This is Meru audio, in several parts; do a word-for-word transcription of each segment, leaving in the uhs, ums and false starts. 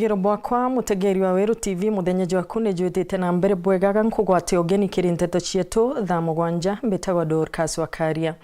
Ugiro bwakwa, mutegeri wa Weru T V, muthenya jwaku ni jwitite na mbere bwega. Ga nkugwate ugeni kiri nteto cietu thaa mugwanja. Mbitagwa Dorcas Wakaria.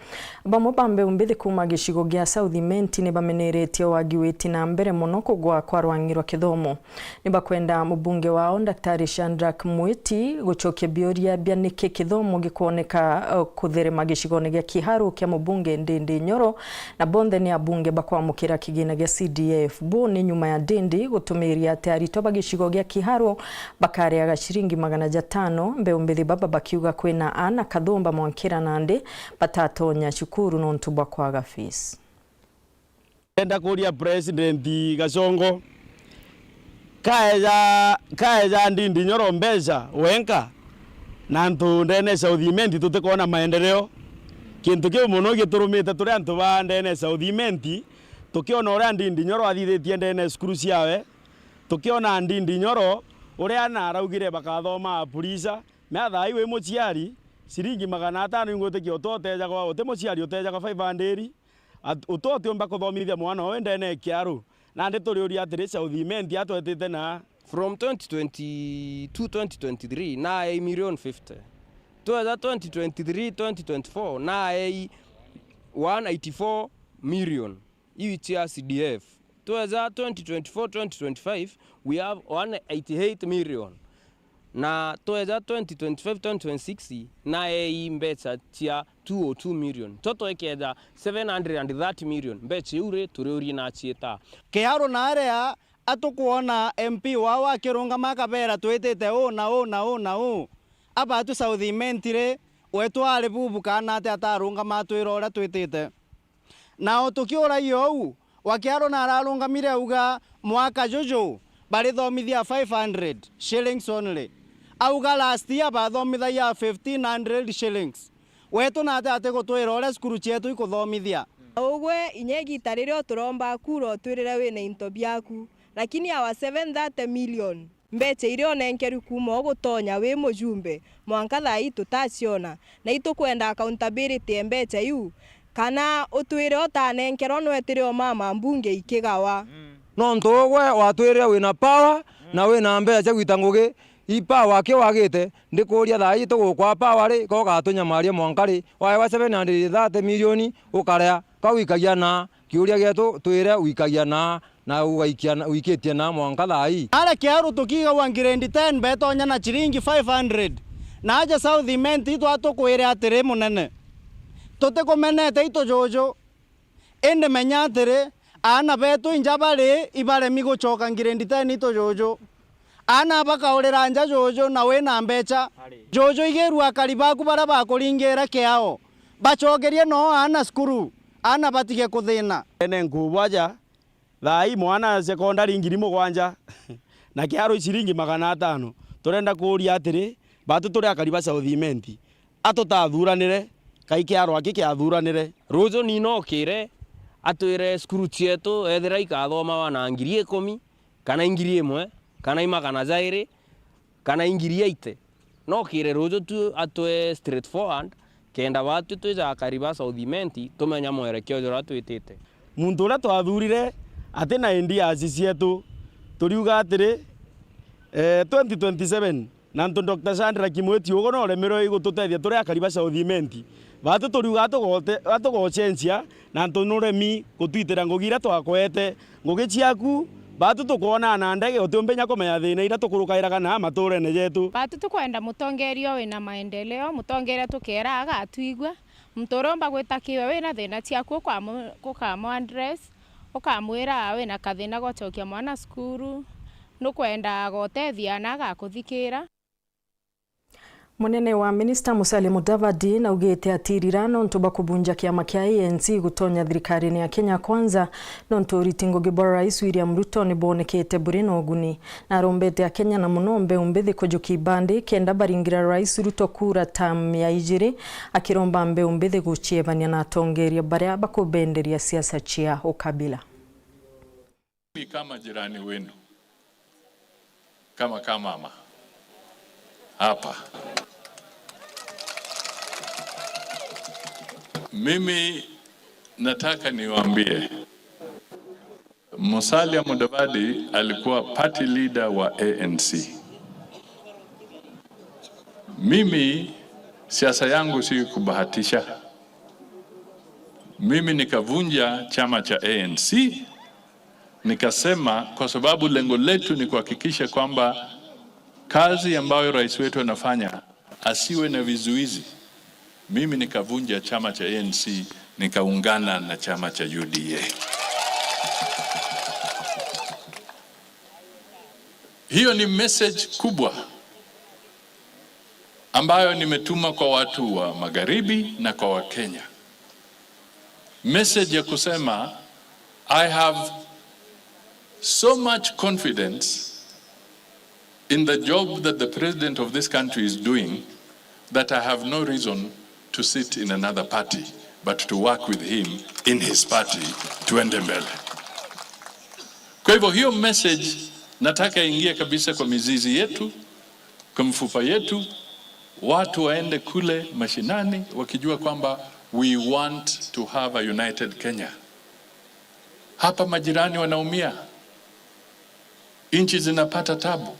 Bamwe ba mbeu mbithi kuuma gicigo gia South Imenti ni bameneretie wagi witi na mbere mono kugwa kwa rwangi rwa kithomo. Ni bakwenda mubunge wao, Daktari Shadrack Mwiti, gucokia biuria bia niki kithomo gikwoneka, eh, kutherema gicigone gia Kiharu kia mubunge Ndindi Nyoro, na bonthe ni abunge bakwamukira kigina gia C D F. Bu ni nyuma ya Ndindi gutumiria ati aritwa ba gicigo gia Kiharu bakareaga ciringi magana jatano, mbeu mbithi baba bakiuga kwina aana kathumba mwankira nandi batatonya cukuru nontu bwa kwaga fees. Ndenda kuria President Gachongo, kaeja, kaeja Ndindi Nyoro mbeca wenka, na antu ndene South Imenti tutikwona maendeleo. Kintu kiu mono giturumite turi antu ba ndene South Imenti, tukiona uria Ndindi Nyoro athithitie ndene cukuru ciawe, tukiona Ndindi Nyoro uria aana araugire bakathoma Apurisa, mea thaa ii wi muciari, ciringi magana atano ingwitikia uti utejagwa, uti muciari utejagwa five hundred. At-, utu utiumba kuthomithia mwana uyu ndene ya kiaru. Nandi turiuria atiri, South Imenti atwetite na? From twenty twenty-two, twenty twenty-three, naei million fifty. Tweja twenty twenty-three, twenty twenty-four, naei one eighty-four million. Iu cia C D F. Tweja twenty twenty-four, twenty twenty-five, we have one eighty-eight million. Na tweja twenty twenty-five, twenty twenty-six, naei mbeca cia two oh two million. Tio twekeja seven hundred and thirty million. Mbeca iu ri, turiurie na ciita? Kiaru na aria atukwona M P wao akirungama akabera, "Twitite uu na uu na uu na uu." Abatu South Imenti ri, wetu ari bubu kana ati atarungama atwira uria twitite? Nao tukiuragia uu, wa Kiaru na ararungamire auga, "Mwaka juju barithomithia five hundred shillings only." Auga, "Last year bathomithagia fifteen hundred shillings." Wetu nate atigutwira uria cukuru cietu ikuthomithia? Ugwe, inya igita riria uturomba kura utwirire wina into biaku, lakini our seven thirty million, mbeca iria unenkerwi kuuma ugutonya wi mujumbe, mwanka thaa ii tutaciona, na itukwenda accountability ya mbeca iu, kana utwire utanenkerwa nwetire o mama mbunge ikigawa. Nontu ugwe watwirire wina power na wina mbeca cia gwita ngugi, i power ki wagite? Ndikuuria thaa ii tugukwaa power ri, ka ugatunyamaria mwanka ri? Waewa seven hundred thirty million ukarea, ka wikagia na? Kiuria gietu twire wikagia na, na ugaikia na, wikitie na mwanka thaa ii? Aria Kiaru tukigagwa grade ten betonya na ciringi five hundred. Na aja South Imenti itwa tukwire atiri, munene, tutikumenete itu juju. Indi menya atiri, aana betu inja bari ibaremi gucoka grade ten itu juju. Aana bakaurira nja juju na wina mbeca. Juju, igirua akari baku baria bakuringira kiao, bacokerie noo aana cukuru, aana batige kuthina. Ene nkubwaja, thaa ii mwana sekondari ngiri mugwanja na Kiaru ciringi magana atano. Turenda kuuria atiri, batu turi akari ba South Imenti, a tutathuranire, kai Kiaru aki kiathuranire? Ruju ni nokire atwire cukuru cietu ethira ikathomawa na ngiri ikumi, kana i ngiri imwe, kana i magana jairi, kana i ngiri eighty. Nokire ruju tu atwe straight forward, kenda batwi twija akari ba South Imenti tumenya mwerekeo juria twitite. Muntu uria twathurire ati na ideas cietu, turiuga atiri, eh, twenty twenty-seven, na antu Doctor Shadrack Mwiti ugu no uremerwe igututethia turi akari ba South Imenti. Batu turiuga atugote-, atugocenjia, na antu nuremi gutwitira ngugi iria twakwete. Ngugi ciaku, batu tukwonaa na ndege, utiumbe nya kumenya thina iria tukurukairaga na maturene jetu. Batu tukwenda mutongeria wina maendeleo, mutongeria tukeera agatwigua. Muntu uria umba gwita kiwe wina thina ciaku ukamu-, ukamu address, ukamwira wina kathina gocokia mwana cukuru, nukwenda agotethia na agakuthikira. Munene wa minista Musalia Mudavadi naugite atirira nontu bwa kubunja kiama kia A N C gutonya thirikarine ya Kenya Kwanza, nontu uriti ngugi bwa Rais William Ruto nibwonekete buri na uguni. Narombete Akenya na muno mbeu mbithi kujukia ibandi kenda baringira Rais Ruto kura term ya ijiri, akiromba mbeu mbithi guciebania na atongeria baria bakubenderia siasa cia ukabila. Mimi kama jirani wenu, kama kamama hapa, mimi nataka niwaambie, Musalia Mudavadi alikuwa party leader wa A N C. Mimi siasa yangu si kubahatisha. Mimi nikavunja chama cha A N C, nikasema kwa sababu lengo letu ni kuhakikisha kwamba kazi ambayo rais wetu anafanya asiwe na vizuizi. Mimi nikavunja chama cha A N C, nikaungana na chama cha U D A. Hiyo ni message kubwa ambayo nimetuma kwa watu wa magharibi na kwa Wakenya. Message ya kusema, I have so much confidence in the job that the president of this country is doing that I have no reason to sit in another party but to work with him in his party, tuende mbele. Kwa hivyo hiyo message nataka ingie kabisa kwa mizizi yetu, kwa mfupa yetu, watu waende kule mashinani wakijua kwamba we want to have a united Kenya. Hapa majirani wanaumia, nchi zinapata tabu,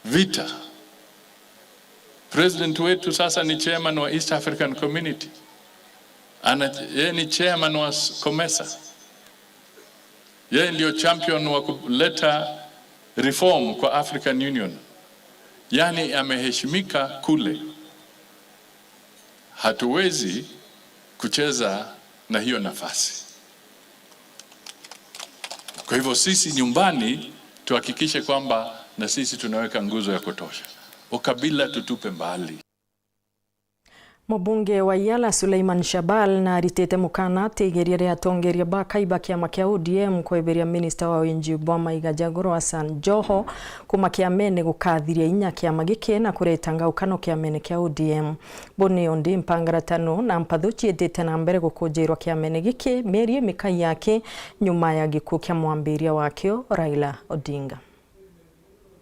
vita. President wetu sasa ni chairman wa East African Community, ana, yeye ni chairman wa s-, COMESA. Yeye ndio champion wa kuleta reform kwa African Union. Yaani ameheshimika kule. Hatuwezi kucheza na hiyo nafasi. Kwa hivyo sisi nyumbani tuhakikishe kwamba na sisi tunaweka nguzo ya kutosha. Ukabila tutupe mbali. Mubunge wa Iala Suleiman Shabal naritite mukana ati igeria ria atongeria ba kai ba kiama kia O D M kweberia minista wa winji bwa maiga Jagoro Hassan Joho kuma kiamene gukathiria inya kiama giki na kureta ngaukano kiamene kia O D M. Boni undi mpangaratano na mpathu ciitite na mbere gukujirwa kiamene giki mieri imikai yaki nyuma ya gikuu kia mwambiria wakio Raila Odinga.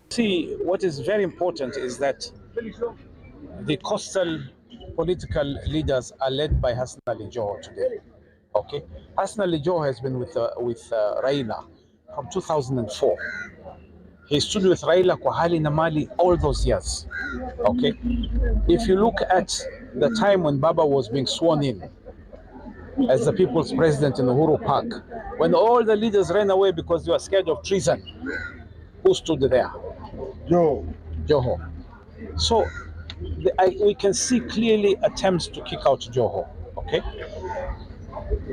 See, what is very important is that the coastal political leaders are led by Hassan Ali Joho today. Okay? Hassan Ali Joho has been with, uh, with, uh, Raila from two thousand and four. He stood with Raila kwa hali na mali all those years. Okay? If you look at the time when Baba was being sworn in as the people's president in Uhuru Park, when all the leaders ran away because they were scared of treason, who stood there? Joho. Joho. So the, I, we can see clearly attempts to kick out Joho. Okay?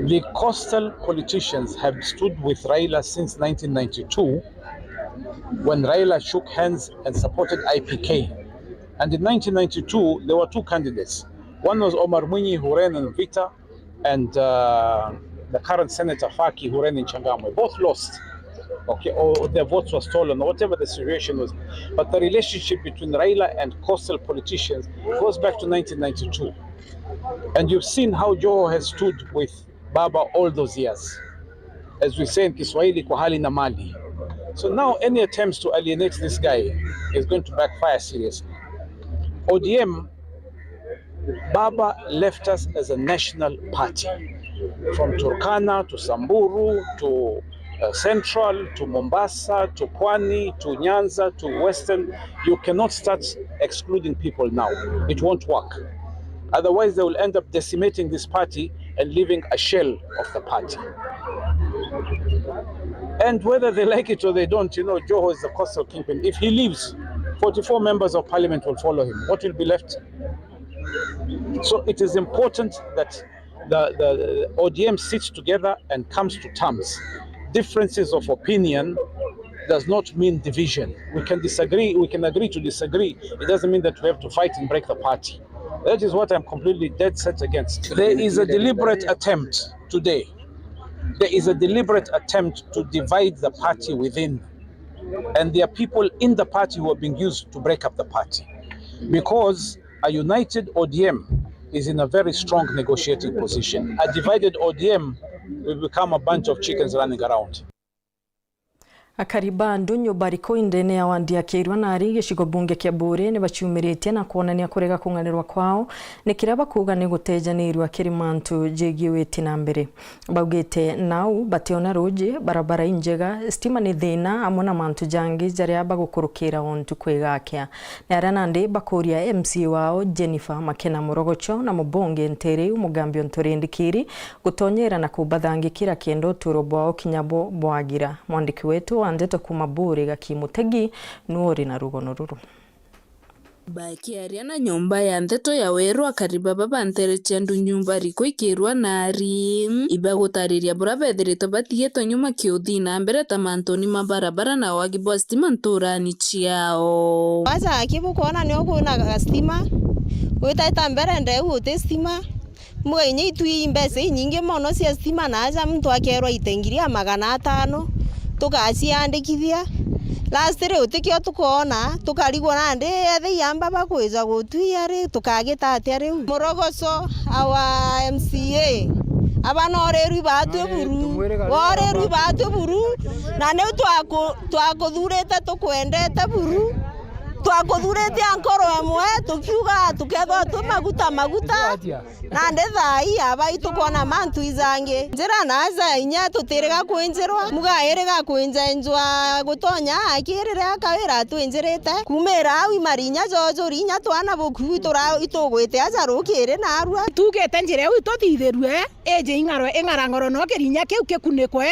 The coastal politicians have stood with Raila since nineteen ninety-two, when Raila shook hands and supported I P K. And in nineteen ninety-two, there were two candidates. One was Omar Mwinyi, who ran in Vita, and, uh, the current Senator Faki, who ran in Changamwe. Both lost. Okay, or their votes were stolen, or whatever the situation was. But the relationship between Raila and coastal politicians goes back to nineteen ninety-two. And you've seen how Joho has stood with Baba all those years. As we say in Kiswahili, kwa hali na mali. So now any attempts to alienate this guy is going to backfire seriously. O D M, Baba left us as a national party. From Turkana to Samburu to, uh, Central to Mombasa to Pwani to Nyanza to Western, you cannot start excluding people now. It won't work. Otherwise, they will end up decimating this party and leaving a shell of the party. And whether they like it or they don't, you know, Joho is the coastal kingpin. If he leaves, forty-four members of parliament will follow him. What will be left? So it is important that the, the O D M sits together and comes to terms. Differences of opinion does not mean division. We can disagree, we can agree to disagree. It doesn't mean that we have to fight and break the party. That is what I'm completely dead set against. There is a deliberate attempt today. There is a deliberate attempt to divide the party within. And there are people in the party who are being used to break up the party. Because a united O D M is in a very strong negotiating position. A divided O D M will become a bunch of chickens running around. Akari ba Ndunyu bari kuu ndene ya wandi ya Kiirua Nari, gicigo bunge kia Buuri, ni baciumiritie na kwonania kurega kung'anirwa kwao ni kiria bakuuga ni gutejanirua kiri mantu jegii witi na mbere. Baugite nau bationa ruuji, barabara injega, stima ni thina, amwe na mantu jangi jaria bagukurukira o ntuku igakia. Ni aria nandi bakuuria M C A wao Jennifer Makena Murogocho na mubunge nteere iu Mugambi Onturi Ndikiri gutonyera na kubathangikira kenda utuuro bwao kinya bo bwagira. Mwandiki wetu wa ndeto kuuma Buuri Gaki Mutegi niwe uri na rugono ruru. Bakiaria na nyomba ya ndeto ya Weru, akari baba ba nteere cia Ndunyu bari kuu Kiirua Nari, ibagutariria buria bethirite batigitwe nyuma kiuthii na mbere ta mantuni ma barabara na wagi bwa stima nturani ciao. Aja aki bukwona nio kwina gastima, gwitaita mbere ndeu guti stima, Mbuga inya itwi mbeca inyingi mono cia stima, na aja muntu akeerwa itengi ria magana atano, tukaciandikithia. Last ri utikio tukoona, tukarigwa nandi ethia amba bakwija gutwia ri, tukagita atia riu? Murogoco, our M C A, aba norirwi batwi buru, borirwi batwi buru, na niu twaku-, twakuthurite tukwendete buru, twakuthurite a nkoro emwe, tukiuga tukethwa twi maguta maguta. Nandi thaa ii aba itukwona mantu ijangi. Njira na aja inya tutiriga kwinjirwa, muga iriga kwinjenjwa gutonya aki riria kawira atwinjirite. Kumira au imarinya jojo rinya twana buku itura-, itugwite aja rukiri narua. Tugite njira iu ituthithirue, iji ing'arwe, ing'ara ngoro no kirinya kiu kikunikwe.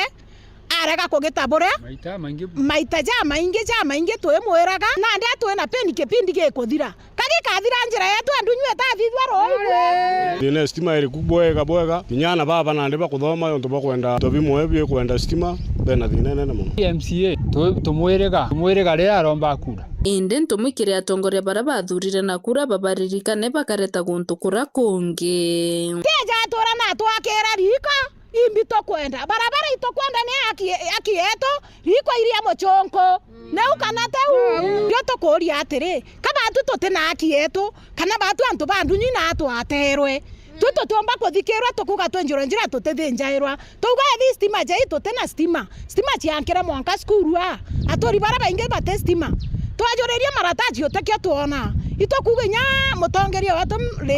Arega kugitabura. Maita maingĩ bu- Maita jamaingi, jamaingi twimwiraga, nandi atwina peni kipindi gikuthira. Ka gikathira njira yetu ya Ndunyu itathithua ruuju? Thina ya stima iri ku bwega bwega. Kinya ana baba nandi bakuthoma yontu bakwenda into bimwe bikwenda stima, bena thina inene mono. M C A, tu-, tumwiriga, tumwiriga riria aromba kura. Indi ntumwi kiri atongoria baria bathurire na kura babaririkane bakareta guntu kura kungi. Tija atura na atwakira riko. Imbi tukwenda. Barabara itukwenda ni aki, aki yetu, riko iria muchunku. Neu kana teu? Ndio tukuria atiri, ka bantu tuti na aki yetu, kana bantu antu ba Ndunyu na atwaterwe? Twi tutiumba kuthikirwa tukuga twi njiro njira tutithinjairwa. Tuuga ethi stima jai tuti na stima. Stima ciankire mwanka cukuru aa. Aturi baria baingi bati stima. Twajuririe marataji utikio twona. Itukuga inya mutongeria wetu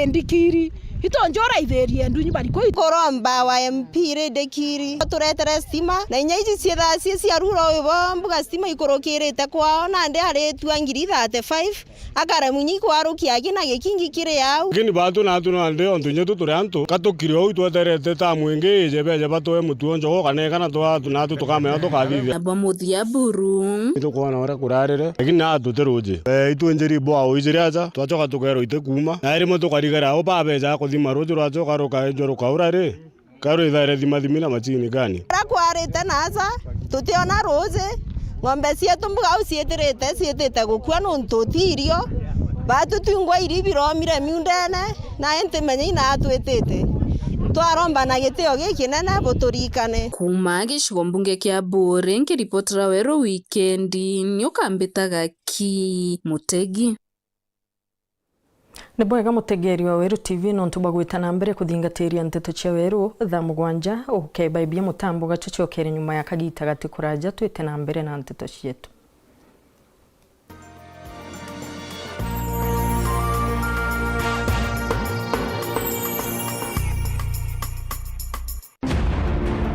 Ndikiri. Itonjora ithirie Ndunyu bari kuu. Kuromba wa M P Ndikiri aturetere stima, na inya iji ciithaa cie cia rura uyu bo mbuga stima ikurukirite kwao, nandi aritua ngiri thirty-five, akaremwa inya ikwarukia aki na gikingi kiri au. Lakini batu natu nandi ontu inya tu turi antu, ka tukiri ou tweterete tamu ingi ije beje batoe mutuo njogo kana kana twa natu tukamenya tukathithia. Nabo muthia buru. Itukwona uria kurarire, lakini natu ti ruji. Eh, itwinjiri bwa uijiri aja, twachoka tukerwa iti kuuma. Na rimwe tukarigara o babeja kuthima ruuji rwachoka rukaijwa rukaura ri, ka rwithaire thimathimi na macini gani? Ra kwarite naaja, tutiona ruuji, ng'ombe cietu mbuga au ciitirite, ciitite gukua nuntu ti irio. Batu twingwa iria biromire miundene, na intimenya ina atwitite. Twaromba na gitio gikinene buturikane. Kuuma gicigo mbunge kia Buuri, nkiripotera Weru Wikendi, nyoka mbitaga ki Mutegi. Ni bwega mutegeeri wa Weru T V nontu bwa gwita na mbere kuthingatiria nteto cia Weru. Thaa mugwanja ukebaibia mutambo gachochokere nyuma ya kagita gati kuraja twite na mbere na nteto cietu.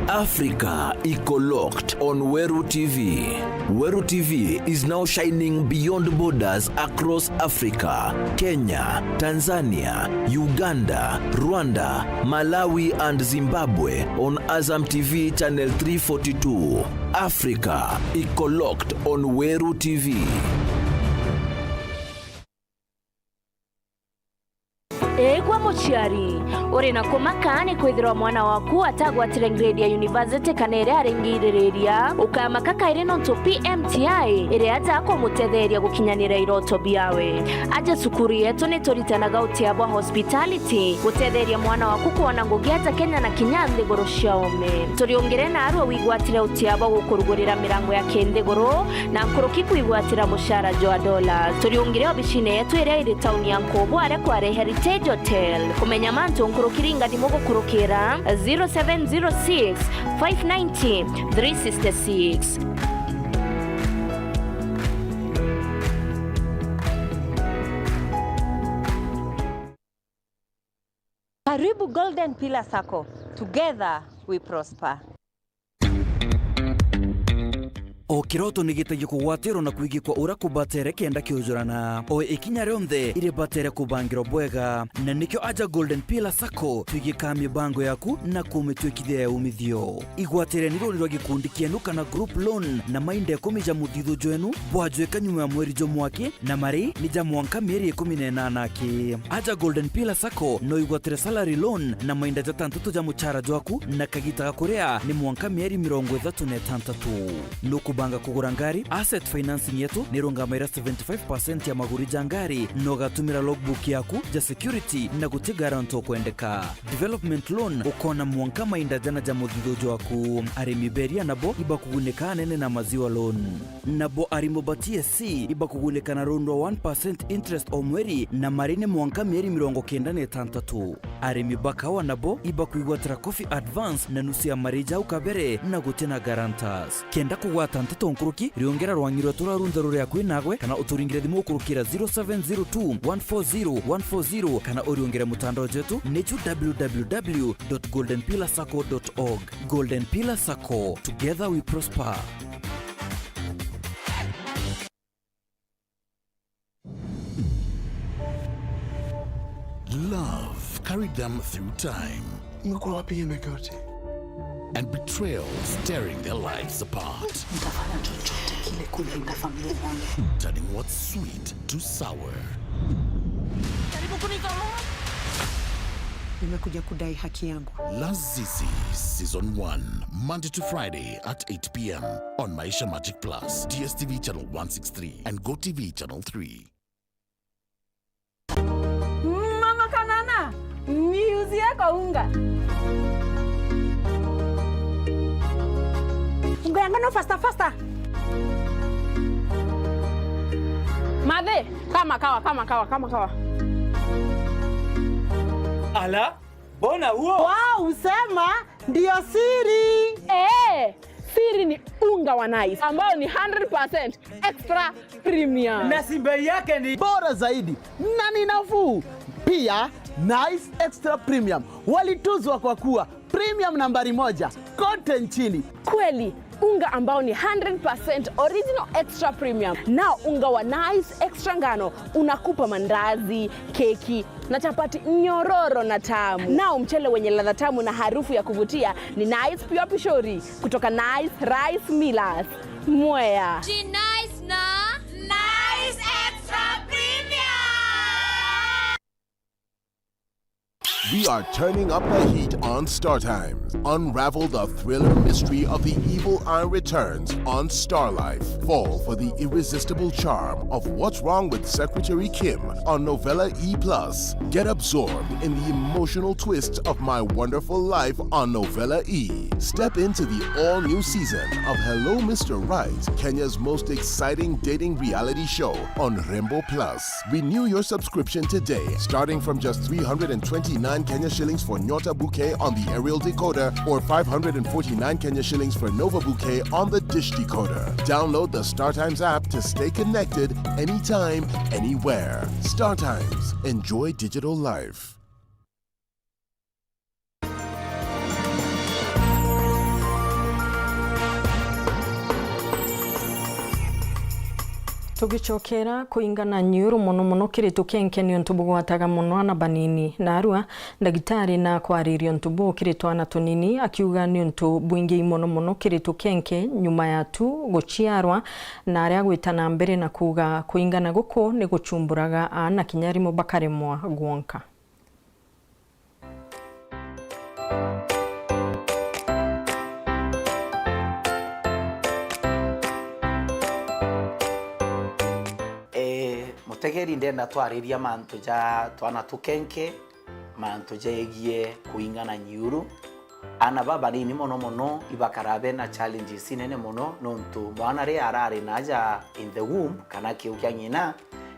Africa iko locked on Weru T V. Weru T V is now shining beyond borders across Africa. Kenya, Tanzania, Uganda, Rwanda, Malawi, and Zimbabwe on Azam T V channel three forty-two. Africa iko locked on Weru T V. Eegwa muciari, uri na kumaka ni kwithirwa mwana waku atagwatire grade ya university kana iria aringiririria. Ukamaka kairi nontu P M T I iri aja kumutetheria gukinyanira iroto biawe. Aja cukuru yetu ni turitanaga utia bwa hospitality, gutetheria mwana waku kwona ngugi aja Kenya na kinya nthiguru cia ome. Turiungire naarua wigwatire utia bwa gukurugurira mirango ya kinthiguru, na nkuruki kwigwatira mushara jwa dollars. Turiungire obicine yetu iria iri tauni ya Nkubu aria kwari Heritage Hotel. Kumenya mantu nkuruki, ringa thimu gukurukira zero seven zero six, five ninety, three sixty-six. Karibu Golden Pillar Sacco. Together we prosper. O kiroto ni gitagia kugwatirwo na kwigikwa uria kubatere kenda kiujurana. O ikinya rionthe iribatere kubangirwa bwega, na nikio aja Golden Pillar Sacco twigikaa mibango yaku na kumitwikithia ya umithio. Igwatireni runi rwa gikundi kienu kana group loan na mainda ikumi ja muthithu jwenu bwajwika nyuma ya mweri jumwe aki, na mari ni ja mwanka mieri ikumi na inana aki. Aja Golden Pillar Sacco no igwatire salary loan na mainda jatantatu ja muchara jwaku, na kagita ga kuria ni mwanka mieri mirongo ithatu na itantatu. Nukubanga kugura ngari? Asset financing yetu ni irungamaira seventy five percent ya maguri ja ngari, na ugatumira logbook yaku ja security na guti guarantor ukwendeka. Development loan ukona mwanka mainda jana ja muthithu jwaku. Arimi beria nabo ibakugunika anene na maziwa loan. Nabo arimo ba T S C ibakugunika na rundwa one percent interest o mweri, na mari ni mwanka mieri mirongo kenda na itantatu. Arimi ba kawa nabo ibakwigwatira coffee advance na nusu ya mari jau kabere na guti na guarantors. Kenda kugwata nteto nkuruki, riongera rwang'i rwetu rwa runtha ruri akui nagwe, kana uturingire thimu ukurukira zero seven zero two one four zero one four zero, kana uriongere mutandao jwetu ni ju w w w dot golden pillar sacco dot org. Golden Pillar Sacco, together we prosper. Love carried them through time. Umekuwa wapi hiyo miaka yote? And betrayal tearing their lives apart. Nitafanya chochote kile kulinda familia yangu. Turning what's sweet to sour. Karibu kunitoa. Nimekuja kudai haki yangu. Lazizi Season one, Monday to Friday at eight p m on Maisha Magic Plus, D S T V channel one six three and Go T V channel three. Mama Kanana, niuzie kwa unga. Unga ya ngano faster, faster. Mathe, kama kawa, kama kawa, kama kawa. Ala, mbona huo? Wow, usema ndio siri. Eh, siri ni unga wa Nice ambao ni hundred percent extra premium. Na si bei yake ni bora zaidi na ni nafuu. Pia, Nice Extra Premium walituzwa kwa kuwa premium nambari moja kote nchini. Kweli, unga ambao ni hundred percent original extra premium. Nao unga wa Nice Extra Ngano unakupa mandazi, keki na chapati nyororo na tamu. Nao mchele wenye ladha tamu na harufu ya kuvutia ni Nice Pure Pishori kutoka Nice Rice Millers, Mwea. Ji Nice na Nice Extra Premium. We are turning up the heat on Star Times. Unravel the thriller mystery of the evil eye returns on Star Life. Fall for the irresistible charm of What's Wrong with Secretary Kim on Novella E plus. Get absorbed in the emotional twist of My Wonderful Life on Novella E. Step into the all-new season of Hello Mister Right, Kenya's most exciting dating reality show on Rembo Plus. Renew your subscription today, starting from just three hundred and twenty-nine Kenya shillings for Nyota Bouquet on the aerial decoder or five hundred and forty-nine Kenya shillings for Nova Bouquet on the dish decoder. Download the StarTimes app to stay connected anytime, anywhere. StarTimes. Enjoy digital life. Tugicokera kuingana nyuru mono mono kiri tukenke niuntu bugwataga mono ana banini. Narua, ndagitari na kwariria untu buu kiri twana tunini, akiuga niuntu bwingi mono mono kiri tukenke nyuma ya tu guciarwa, na aria gwita na mbere na kuuga kuingana guku ni guchumburaga aana kinya rimu bakaremwa gwonka. Ee, mutegeri, ndenda twariria mantu ja twana tukenke, mantu jegie kuingana nyiuru. Aana babanini mono mono ibakaraa bena challenges inene mono, nontu mwana riria arari naja in the womb, kana kiu kia ng'ina,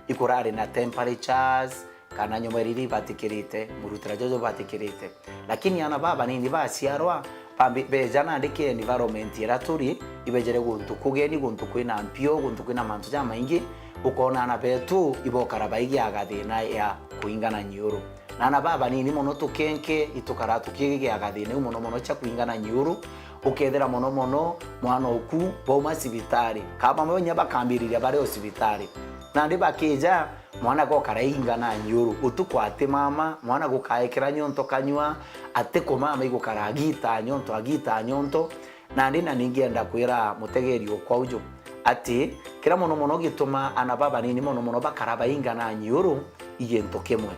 ikurari na temperatures, kana nyuma iria ibatikirite, murutira jojo batikirite. Lakini aana babanini baciarwa, bambi-, beja nandi ki environment iria turi, ibejere guntu kugeni, guntu kwina mpio, guntu kwina mantu jamaingi, ukona aana betu ibokara baigiaga thina ya kuingana nyiuru. Na aana babanini mono tukenke, itukaraa tukigigiaga thina iu mono mono cia kwingana nyiuru, ukethira mono mono mwana oku bauma cibitari, ka bamwe inya bakambiriria bari o cibitari. Nandi bakija, mwana gokara ingana nyiuru, utuku ati mama, mwana gukaekera nyonto kanyua, ati kumama igukara agita nyonto, agita nyonto. Nandi na ningienda kwira mutegeri okwa uju ati, kira mono mono gituma aana babanini mono mono bakara baingana nyiuru i gintu kimwe.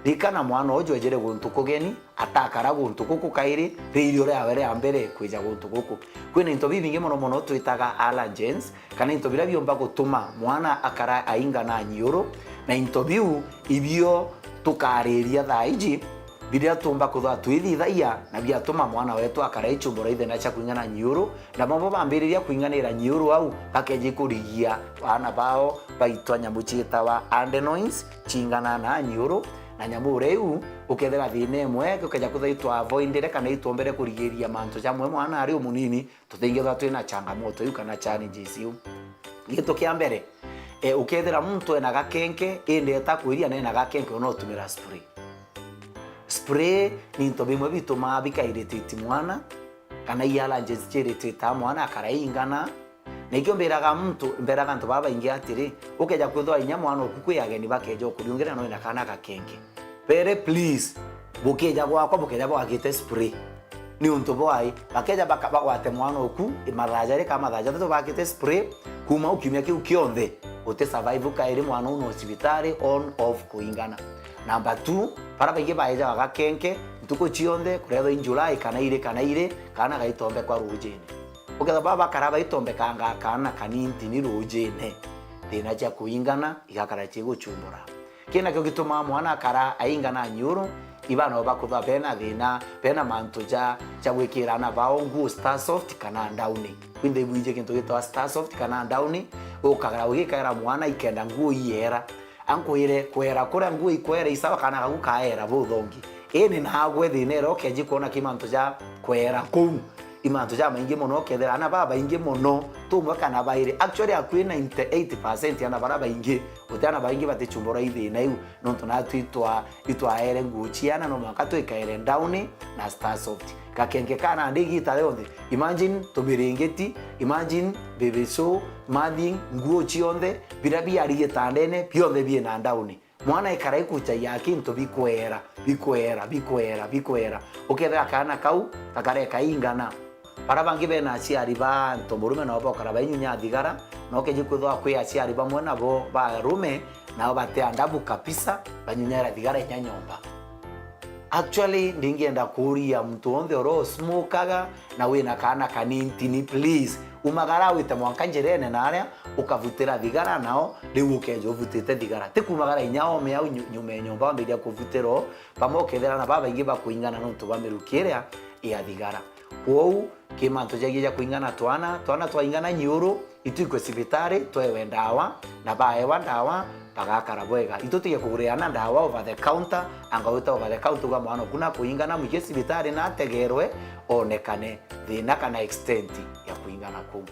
Ririkana mwana uju ejire guntu kugeni, atakara guntu guku kairi, riiri riawe ria mbere kwija guntu guku. Kwina into bibingi mono mono twitaga allergens, kana into biria biumba gutuma mwana akara aingana nyiuru, na into biu ibio tukariria thaa iji, biria tuumba kwithirwa twithithagia na biatuma mwana wetu akara ichumbura ithina cia kwingana nyiuru, na bamwe bambiriria kwinganira nyiuru au, bakeji kurigia aana bao baitwa nyamu ciitawa adenoids, ciingana na nyiuru, na nyamu uria iu ukethira thina imwe ukeja kwithirwa itwa avoidire kana itwombere kurigiria mantu jamwe mwana ari umunini, tutingethirwa twina changamoto iu kana challenges iu. Gintu kia mbere, e, ukethira muntu ena gakenke, indi eta kwiria na ena gakenke, unotumira spray. Spray ni into bimwe bitumaa bika irritate mwana, kana i allergies ci irritate mwana akara ingana. Na ikio mbiraga muntu, mbiraga antu babaingi atiri, ukeja kwithirwa inya mwana oku kwi ageni bakeja ukuriungira no ena kana gakenke. Very please, bukeja gwakwa bukeja bwakite spray. Ni untu bwai, bakeja baka-, bagwate mwana oku, mathaa jari kana mathaa jathatu bakite spray, kuma u kiumia kiu kionthe, uti survive kairi mwana uu no cibitari on off kuingana. Number two, bara baingi baejaga gakenke, ntuku cionthe, kurethwa in July kana iri kana iri, kana gaitombekwa rujine. Ukethwa baba bakara baitombekanga kana kanintini rujine, thina cia kuingana igakara ciguchumbura. Kii nakio gitumaa mwana akara aingana nyiuru, ibana bakuthwa bena thina, bena mantu ja, ja gwikira ana bao nguo Star Soft kana ndauni. Kwinthe ibwiji kintu gitwa Star Soft kana ndauni, ukagara ugikaira mwana ikenda nguo iyera. Ankwire, kwera kuria nguo ikwera isawa kana gagu kaera buthongi. Ini nagwe thina ira ukeji kuona ki mantu ja kwera kuu. I mantu jamaingi mono, ukethira ana babaingi mono, tumwe kana bairi. Actually, akui ninety-eight percent ana bara baingi, uti ana baingi batichumbura ithina iu, nontu natu itwa-, itwaere nguo ciana, no mwanka twikaere ndauni na Star Soft. Gakenge kana ndi igita rionthe. Imagine tubiringiti, imagine bibicu, mathing, nguo cionthe, biria biari gitandene, bionthe biina ndauni. Mwana ekara ikuchagia kintu bikwera, bikwera, bikwera, bikwera. Ukethira kaana kau gakareka ingana. Bara bangi bena aciari ba antu murume nao bokara bainyunya thigara, na ukeji kwithwa kwi aciari bamwe nabo ba arume, nao bati adabu kabisa, banyunyera thigara inya nyomba. Actually, ndingienda kuuria muntu wonthe oro smokaga na wina kaana kanintini, please, umagara wite mwanka njirene naria, ukavutira thigara nao, riu ukeja uvutite thigara. Ti kumagara inya ome au nyu-, nyuma ya nyomba wambiria kuvutira o, bamwe ukethira na babaingi bakuingana nontu bwa miruki iria ya thigara. Kwou, ki mantu jagia ja kuingana twana, twana twaingana nyiuru, itwikwe cibitari, twewe ndawa, na baewa ndawa, bagakara bwega. Itutige kugurira na ndawa over the counter, anga wita over the counter uga mwana oku nakuingana, mwike cibitari na ategerwe, onekane thina kana extent ya kuingana kuu.